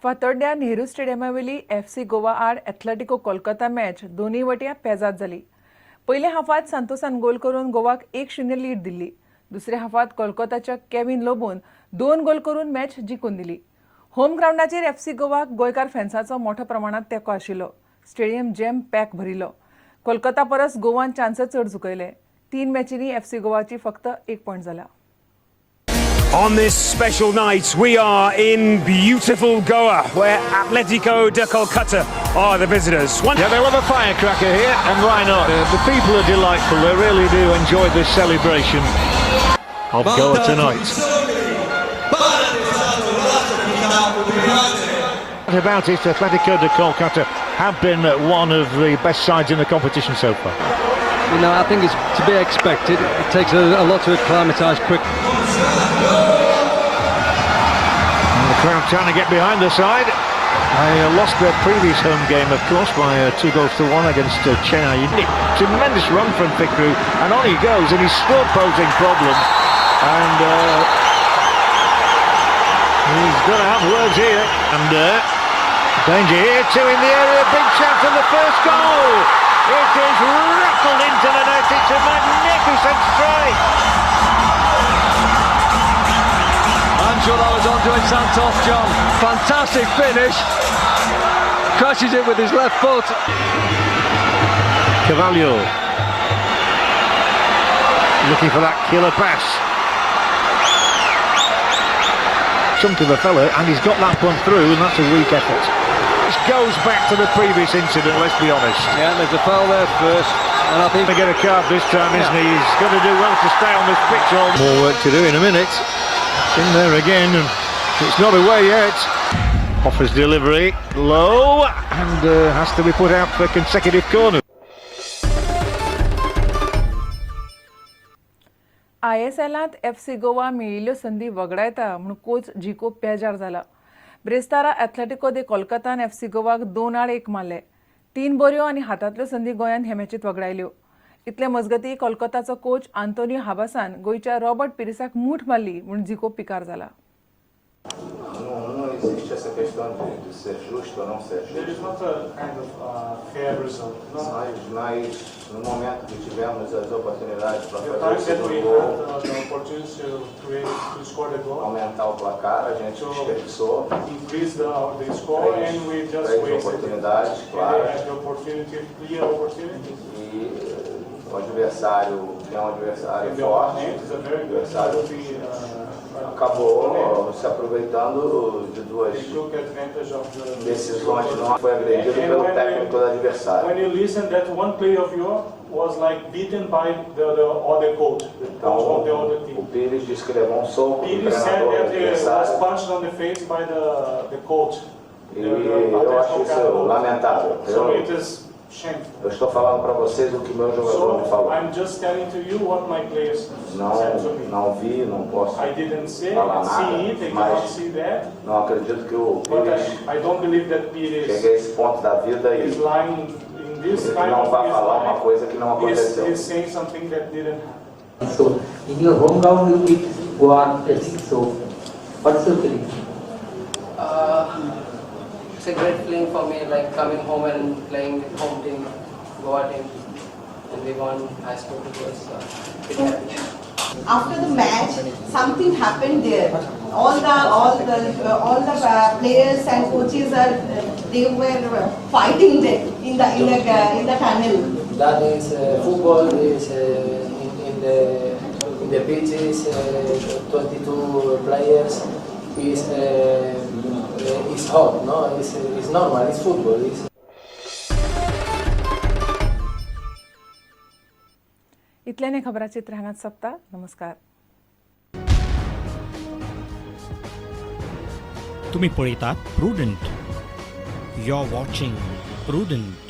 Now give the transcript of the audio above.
फातोड्ड्या Nehru स्टेडियमावेली FC Goa आड Atletico Kolkata match दोनूय वटयां पेजाद जाली. पयल्या हाफांत सांतोसान गोल करून गोवाक 1-0 लीड दिल्ली. दुसऱ्या हाफांत कोलकाताच्या केविन लोबोन 2 गोल करून मॅच जिखून दिली. होम ग्रावंडाचेर एफसी गोवाक गोंयकार फॅन्साचो मोठ्या प्रमाणात तेंको आशिल्लो. स्टेडियम जॅम पॅक भरिल्लो. कोलकाता परस गोवान चान्स चड चुकयले. 3 मॅचींनी एफसी गोवाची फक्त 1 पॉयंट जाला. On this special night, we are in beautiful Goa, where Atletico de Kolkata are the visitors. Yeah, they love a firecracker here, and why not? The people are delightful. They really do enjoy this celebration of Goa tonight. About it, Atletico de Kolkata have been one of the best sides in the competition so far. I think it's to be expected. It takes a lot to acclimatise quick. And the crowd trying to get behind the side. They lost their previous home game, of course, by 2-1 against Chennai. Tremendous run from Fikru, and on he goes, and he's still posing problems. And he's going to have words here. And danger here, 2 in the area, big chance and the first goal. It is rattled into the net. It's a magnificent strike. I'm sure that was Andre Santos, John. Fantastic finish. Crashes it with his left foot. Carvalho looking for that killer pass. Chunk of a fella, and he's got that one through, and that's a weak effort. This goes back to the previous incident, let's be honest. Yeah, there's a foul there first, and I think Going to get a card this time, isn't he? He's going to do well to stay on this pitch. All more work to do in a minute. It's in there again, and it's not away yet. Offers delivery low, and has to be put out for consecutive corners. आयएसएलांत FC Goa मेळिल्ल्यो संदी वगडायता म्हूण coach झिको पेजार जाला. ब्रेस्तारा Atletico दे कोलकातान FC गोवाक 2-1 मारले. 3 बऱ्यो आनी हातांतल्यो संदी गोंयान हे मॅचीत वगडायल्यो. इतले मजगती कोलकाताचो कोच आंतोनियो हाबासान गोंयच्या रॉबर्ट पिरिसाक मूठ मारली म्हूण झिको पिकार जाला. Não existe essa questão de ser justo ou não ser There is justo. not a kind of fair result. No. Nós, no momento que tivemos as oportunidades para The fazer time o that we segundo gol, had the opportunity to score the goal, aumentar o placar, a gente desperdiçou increase the score, três, and we just três wasted it. oportunidades And they claras. had the opportunity, clear opportunities. E o adversário, que é um adversário And the forte, opponent is a very good, adversário would be, acabou se aproveitando de duas They took advantage of the decisões, não foi agredido And pelo when técnico do adversário. When you listen that one player of yours was like beaten by the other coach, the Então, coach of the other o team. Pires disse que levou soco do Pires said treinador do that he was adversário. punched on the face by the coach. E The eu acho Atletico isso coach. lamentável. So Eu, it is shameful. eu estou falando para vocês o que meu jogador me So falou. I'm just telling to you what my players said to Não, me. não vi, não posso, I didn't see, falar see nada, it, I cannot mas see that, não acredito que o but Pires I don't believe that Pires chegue a esse ponto da vida e is lying in this kind não of vá his falar uma life. coisa que não aconteceu. Is saying something that didn't happen. So in your home ground you beat Goa FC. So what's your feeling? It's a great feeling for me, like coming home and playing with home team, Goa team, and we won. I scored 2 goals, so pretty happy. After the match, something happened there. All the players and coaches are they were fighting there in the tunnel. That is football is in the pitch is 22 players is hot, no? It's normal. It's football. It's इतल्याने खबराचित्र हांगाच सोंपता. नमस्कार. तुम्ही पळयतात Prudent. You are watching Prudent.